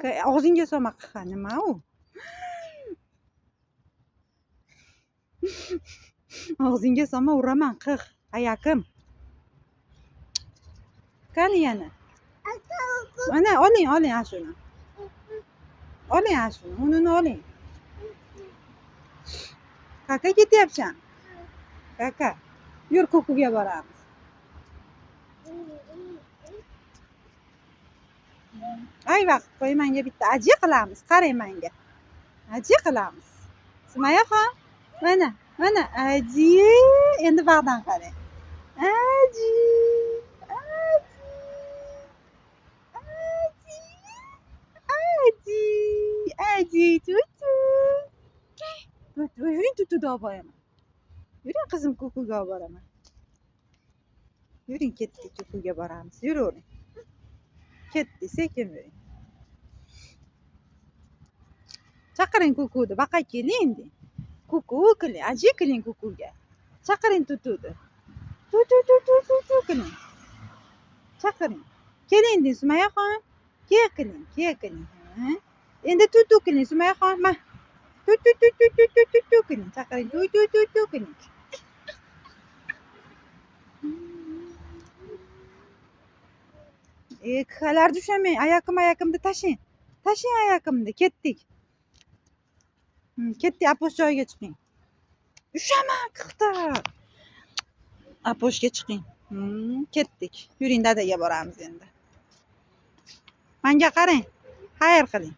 Og'zingga solma, qiha, nima u? Og'zingga solma, uraman, qix, ayakim. Qani yana? Mana oling, oling ashuni. Oling ashuni, unini oling. Kaka ketyapsan? Kaka. Yur, kukuga boramiz. Ay vaqt qo'y, menga bitta aji qilamiz. Qarang menga. Aji qilamiz. Sumayaxon, mana, mana aji. Endi bag'dan qarang. Aji. Aji. Aji. Aji. Aji tutu. Tutu, yuring, tutuni olib boraman. Yuring qizim, kukuga olib boraman. Yuring, ketdik, kukuga boramiz. Yuravering. Ketdik, sekin yuring. Chaqiring kukuni, baqa keling deng. Kuku qiling, aji qiling kukuga. Chaqiring tutuni. Tu tu tu tu tu tu qiling. Chaqiring. Keling deng Sumayaxon. Ke qiling, ke qiling. Ha? Endi tu tu qiling Sumayaxon. Ma. Tu tu tu tu tu tu tu tu qiling. Chaqiring tu tu tu tu qiling. Kixalarni ushamang, ayakim ayakimni tashlang. Tashlang ayakimni, ketdik. Ketdik, aposh joyiga chiqing. Ushama, qixda. Aposhga chiqing. Ketdik. Yuring, dadaga boramiz endi. Menga qarang. Xayr qiling.